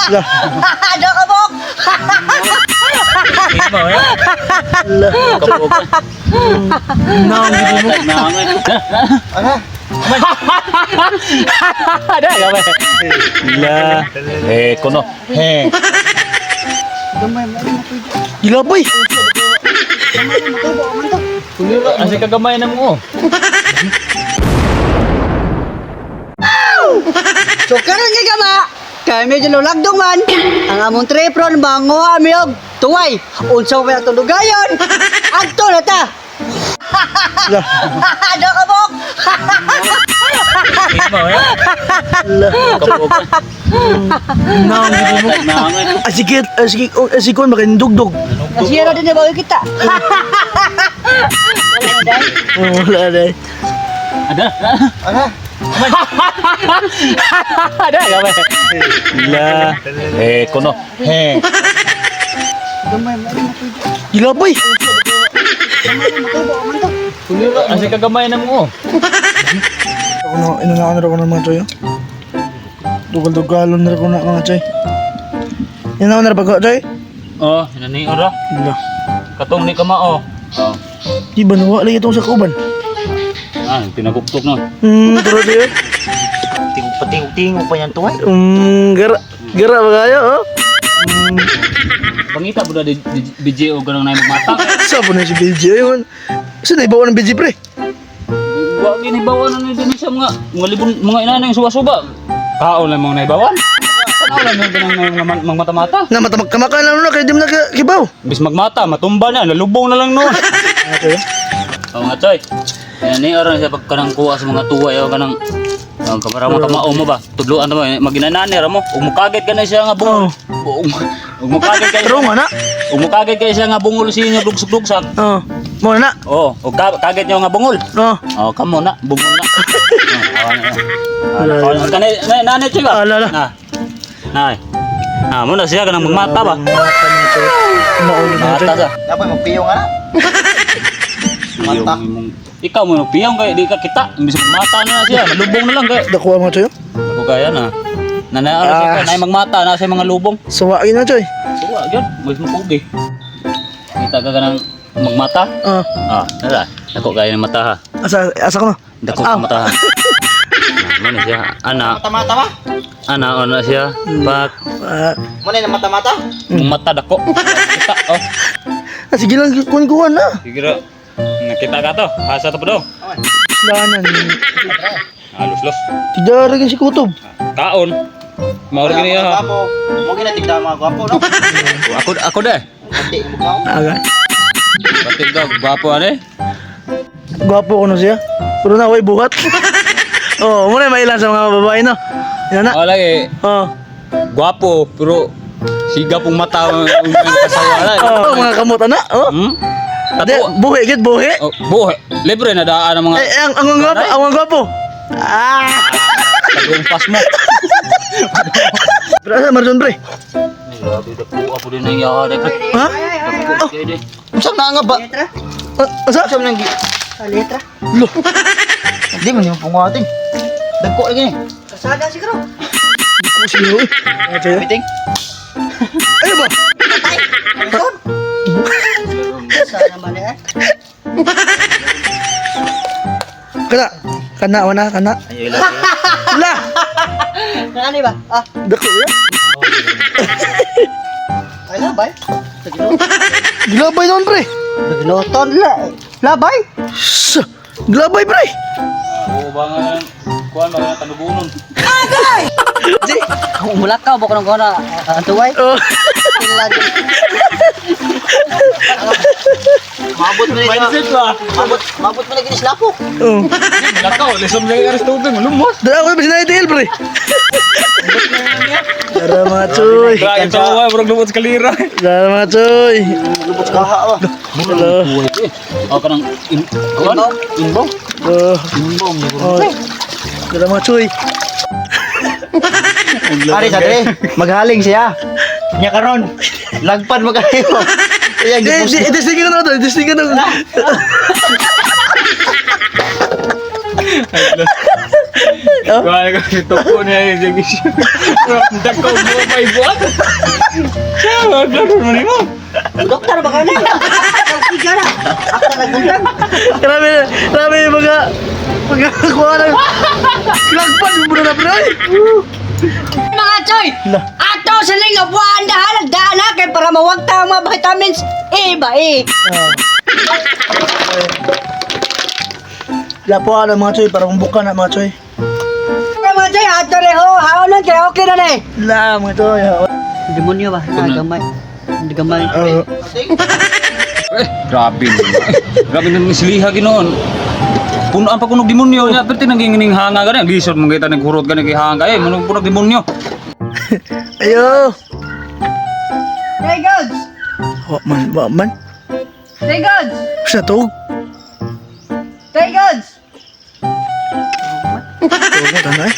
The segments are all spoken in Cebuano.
Lah. Ada ka bok. Imo eh. Lah. Kabuok. Nang Ano? Ada ka ba? La. Eh kuno. He. Gilaboy. Asa ka gamay na mo? So karon nga gama, kay medyo lulagdong man, ang among trip ron mango ami og tuway. Unsa pa atong dugayon? Adto na ta. Lah. Ada ka bok. Imo eh. Lah. Kabuok. Nang Ah, sige, ah, sige, oh, ah, sige, makin dugdog. Nasira din na ba kita? Wala na day. Oh, wala na. Ada. Ada ka ba? La. Eh kuno. He. Gilaboy. Asa ka gamay na mo? Ako na, inunaan na ako ng mga choy. Oh. Dugal-dugalon na ako na mga choy. Inunaan na pag choy. Oh, nani ora. Lah. Katong ni kamao. Oh. Di ba nawa lagi itong sa kauban? Ah, pinaguktok na. Pero di. Tingog-patingog-tingog pa yan to eh. Gara, gara ba kayo, oh? Pangita mo na di BJ o ganang na mata. Sa po na si BJ yun. Saan na ibawa ng BJ pre? Wa gini bawa na ni dinhi sa mga libon mga inana yung suba-suba. Kaon lang mga naibawan. Tanaw lang yung ganang mga mata-mata. Na matamag kamakain lang na kaya di mo na kibaw. Bis magmata, matumba na, nalubong na lang noon. Okay. Oo nga, Choy. Yan ni aron sa pagkanang kuha sa mga tuwa yo kanang ang kamara mo kamao mo ba? Tudloan mo maginanani ra mo. Ug mukagit ka na siya nga bungol. Ug mukagit kay Pero nga na. Ug mukagit kay siya nga bungol siya nga lugsok-lugsak. Oh, mo na na. Oh, ug kagit niyo nga bungol. Oh. Oh, kamo na, bungol na. Oh, awa na. Kanay nanay Choy ba? Ah, ala, ala. Na. Nay. Ah, mo na siya kanang magmata ba? Mata mga choy. Maulo mga choy. Mata sa. Dapat magpiyong nga. Mata. Ikaw mo piyong kay di ka kita. Imbis magmata na siya, nalubong na lang kay. Dakuha mga choy. Oh. Ako kaya na. Nanay siya Ah. kay nay magmata na siya mga lubong. Suwain na choy. Suwa gyud, mas mapugi. Kita ka kanang magmata? Ah, Ah, nala. Dako kaya ng mata ha. asa asa ko na. Dako Ah. ka mata ha. Ah, Mo na siya. Ana, Mata-mata ba? ana ana siya. Pak Ah, Muna yung mata-mata? mata dako. Kita oh. ah, sige lang kunin kuha na. Sige ra. Nakita ka to. Asa to pa do? Silanan. Alos los. Tigdara si Kutob. Kaon. Mao ra gini ha. Gwapo. Mo gina tigda mga gwapo no. Ako ako de. Pati mo ka. Aga. Batik daw gwapo ane. Gwapo ko na siya. Pero na ako'y buhat. Oh, muna mailan sa mga babae no. Yan na. Oh lagi Oh. gwapo pero siga pong mata ang kasawa na. Oh, mga kamot ana. Oh. Tato. Di, buhi gid buhi. Oh, buhay. Libre na daan ang mga Eh, ang gwapo, ang gwapo. Ah. tagumpas mo. Pero asa Marzon pre? Grabe da po ako din ang yari pre. Ha? Oh. Unsa na nga ba? Letra? Ah, asa? Unsa man ang Ah, letra. Lo. Di man yung pungatin. Dagko lagi ni. Kasada siguro. Ko siyo. Eh. Mga choy. Biting. Ano ba? Patay. Son. Sana man eh. Kana. Kana wana kana. Ayo lang. La. Ano ba? Ah, Dako ya. ay labay. Glabay naman pre. Giloton la. Labay. Sa. Glabay pre. Oo ba nga kuan ba nga tanugunon. Di. Mulakaw ba ko ng kuha na ang tuway? Oh. Mabot mo ni. Mindset ba? Mabot, mabot mo lagi ni slapok. Oh. Lakaw, lisom lang aras tubig, lumos. Dala ko ba sinay pre. Tara mga choy. Grabe ito, wa murag lumot sa kalira. Tara mga choy. Lubot kaha ba. Hello. Oh kanang in kuan inbo. Oh. Inbo Oh. Tara mga choy. Ari sa dre, maghaling siya. Nya karon, lagpad mo kayo. Iya Eh, gipos. di, di, sige na to, di, sige na. Oh. Kuha ko si Toko niya yung siya. Dako mo pa ibuat. Siya, laro mo nimo. Doktor ba ka na? Sige na. Ako na nagbuntag. Grabe, grabe yung mga kuha ng lagpan mo na pre. Mga choy, La. ato sa ling abuan dahan daan ha kay para mawagta ang mga vitamins A ba E. Oh. Lapo na mga choy, para mabuka na mga choy. Kaya mga choy, ato re ho, haonon kay okay na na eh. La mga choy. Demonyo ba? Na gamay. Gamay. Oh. Eh, grabe. Grabe nang siliha ginoon. Puno ang pagkunog demonyo niya, pero tinanging hanga gani. Lisod mo kita naghurot gani kay hanga eh, munog punog demonyo. Ayo. Hey gods. Wa man, wa man. Hey gods. Sa tug. Hey gods. Tug man tanay.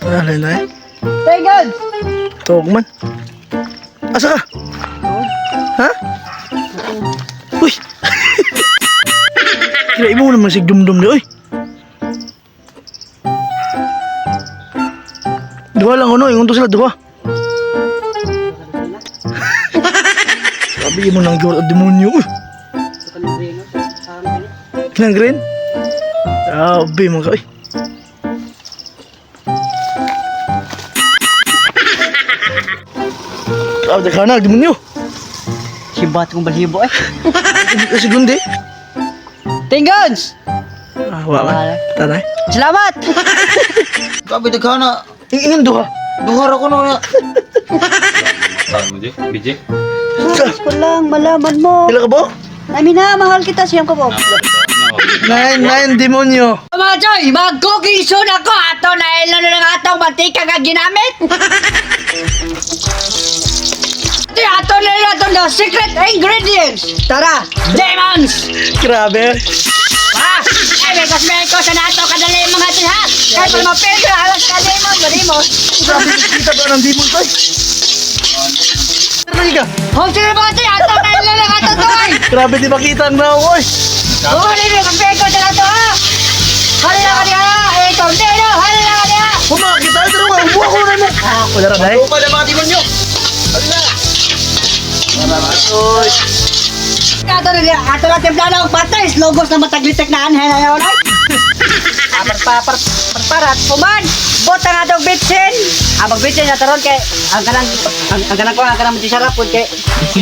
Tanay na. Hey gods. Tug man. Asa ka? Ha? Uy. Kira imo naman si dumdum di oy. Duha lang ano, ingon to sila duha. Sabi mo nang giwat demonyo. Uy. Kinang green? Grabe mga ka. Uy. Grabe ka na, demonyo. Simbat kong balhibo eh. Kasi gundi. Thank gods. Ah, wa man. Tanay. Salamat. Grabe daghan na. Ingon duha. Duha ra ko na. Saan mo, Jay? BJ? Nais ko lang malaman mo. Ila ka ba? Na minamahal kita siyang ko po. Nine, nine demonyo. Mga choy, mag-cooking soon ako. Ato na ilo na lang atong mantika nga ginamit. Ito ato na ilo atong the secret ingredients. Tara, demons! Grabe. Ah, ay, may kosmeko sa nato kadali mga choy ha. Kaya pag mapilyo, alas ka demon, demon. Grabe, kita ba ng demon to? Tara ka. Home sila mga choy, ato na ilo lang ato to ay. Grabe, di makita ang naong, oy. Huli, may kosmeko sa nato ha. Hali na ka diha, eh, tornado, hali na ka diha. Humakita, ito nga, ubo ako na mo. Ah, wala ra, day. Upa na mga demonyo. Ala. Oy. Ato na diha, ato na timpla na og patis, logos na mataglitek na anhen ayaw na. Apar papar parat puman. Bota na atong bitsin. Ang magbitsin na taron kay ang kanang ang kanang ko ang kanang sarap pud kay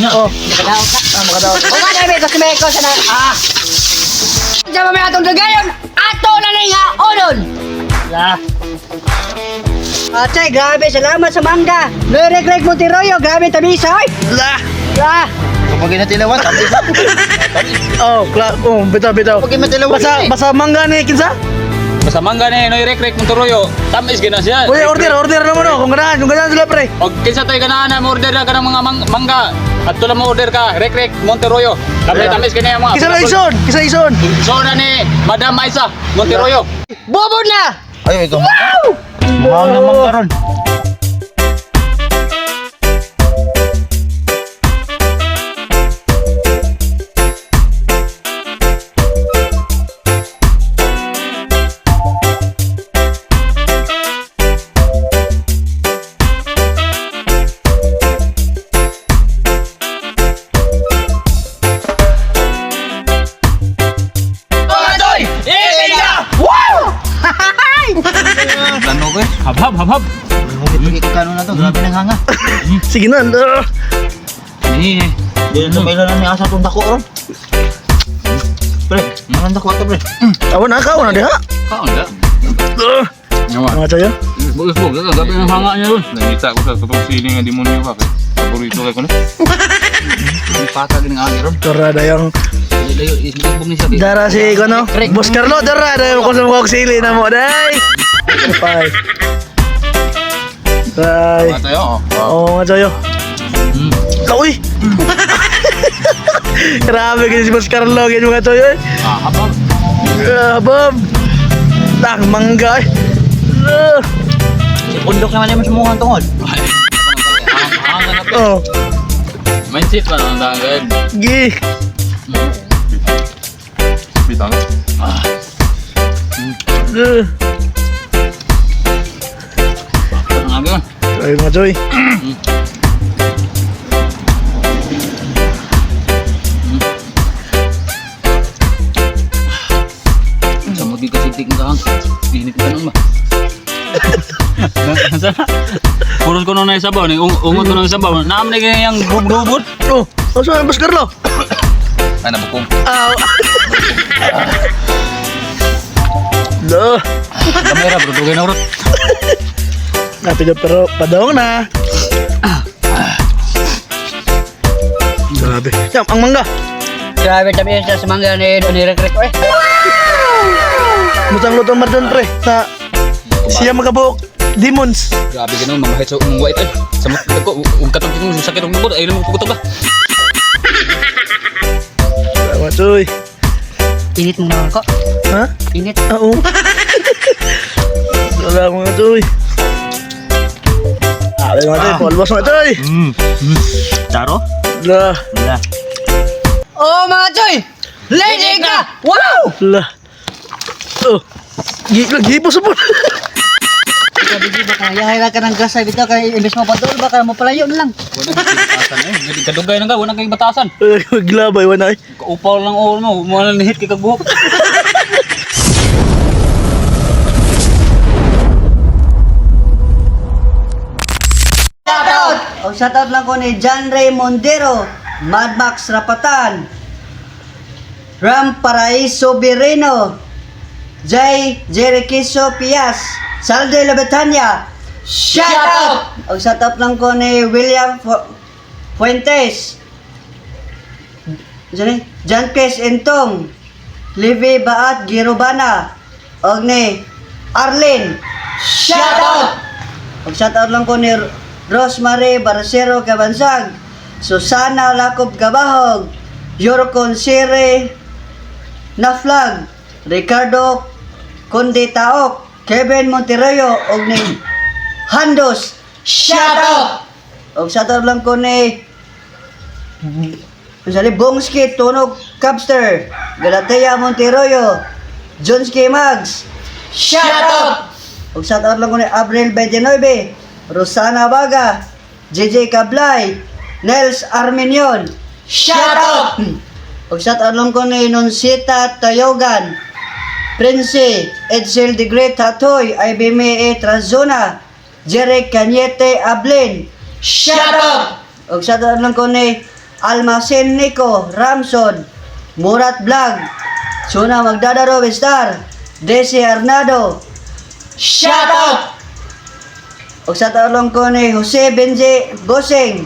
Oh, makadaot ka. ah, makadaot. Puman ay may kosmeko sa na ah. Sa may atong dugayon, ato na ni nga onon. La. Atay, grabe, salamat sa mangga. Lirek-rek mo tiroyo, grabe tamisa, oy. La. Ah, Kapag ginatilawan, tamis na. Oh, oh, bitaw, bitaw. Kapag ginatilawan, Basa, basa mangga ni kinsa? Basta mangga ni Noy Rek Rek Monturoyo, tamis gina siya. Uy, order, order naman oh. Kung ganahan sila pre. Og kinsa to'y ganahan na mo order na ka ng mga mangga. At na mo order ka, Rek Rek Monteroyo. Tamis tamis kini ang mga. Kinsa na ison? Kinsa ison? So na ni Madam Maisa Monteroyo. bobo na. Ay, ikaw. Wow! Mahal naman karon. Plano ko eh. Habhab, habhab. Mungkin kano na to, grabe nang hanga. Sige na. Ah. Ni. Di na may na ni asa tong dako ron. Pre, manang dako ato pre. Awan na ka, awan na diha. Kaon da. Ah. Yawa. Mga tayo. Bugos bugos, grabe ang hanga niya ron. Nangita ko sa katong siling nga demonyo ba kay paborito kay ko na. Pata gini ang ron. Dara dayong Layo isbog ni siya. dara si kono. Boss Carlo dara dayo ko sa mga sili na mo day. Bye. Bye. Mga tayo. Oh. Oo mga tayo. Uy. Grabe gini si Boss Carlo gini mga tayo. Eh. Ah, habhab. Ah, Bob. Tang mangga. Eh. Ah. Si pundok naman naman sumuhan tungod. Hanga na pre. Oh, Mindset pa ang daan. gi. Bitaw. Ah. Grabe, mga choy. Sa mo di kasi tingin ka. Init ka nang ba? Sana. Puros ko na sabaw ni ungot ko na sabaw. Naam ni yang gubgubot. Oh, asa ang Boss Carlo? Ay, nabukong. Aw. Lo, Kamera bro, dugay na urot. napid na pero padong na. Grabe. Yan, ang mangga. Grabe tabi siya sa mangga ni ni Rek Rek eh. Mutang lutong Marjon pre sa siya magabuok demons. Grabe ganun, mamahit sa umong white ay. Sa mo ko ug katong kitong sakit og lubot ay mo kutob ba. Tama, choy. Init mo naman ko. Ha? Init. Oo. Wala mga choy. Ah, mga choy, polvos mga choy. Charo? La, Wala. Oh mga choy! Lady ka! Wow! la. Oh. Gipo sa po. Sabi ba ka, yahay ka ng gas bitaw kay imbes mo padul ba ka mo palayo na lang. Wala kay batasan eh. Kadugay na ka, wala kay batasan. Maglabay, wala eh. Kaupaw lang ulo mo, mo lang hit kay kagbuhok. Shout out! O shout out lang ko ni John Ray Mondero, Mad Max Rapatan, Ram Paraiso Bireno, Jay Jeriquiso Pias, Salde Labetanya. Shout out! O shout out lang ko ni William Fuentes, Diyan eh, John Chris Entong, Livy Baat Girubana, og ni Arlene. Shout out! Og shout out lang ko ni Rosemary Barcero Cabansag, Susana Lacob Gabahog, Yorcon Sire Naflag, Ricardo Conde Taok, Kevin Monterrey og ni Handos. Shout out! Og shout out lang ko ni Sali Bongski Tunog Capster, Galatea Monteroyo, Johnski Mags. Shout out! Og shout out lang ko ni Abril 29, Rosana Baga, JJ Cablay, Nels Armenion. Shout out! Og shout out lang ko ni Nunsita Tayogan, Prince Edsel the Great Hatoy, IBMA Trazona, Jerry Cañete Ablin. Shout out! Og shout out lang ko ni Almacen Nico Ramson, Murat Vlog, Suna Magdadaro Star, Desi Arnado. Shout out! Og shout out lang ko ni Jose Benji Bosing,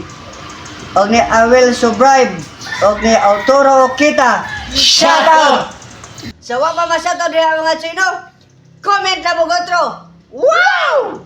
og ni Awel Sobribe, og ni Arturo Kita. Shout out! Sa wa pa ma-shoutout diha mga Chino, comment na mo gotro. Wow!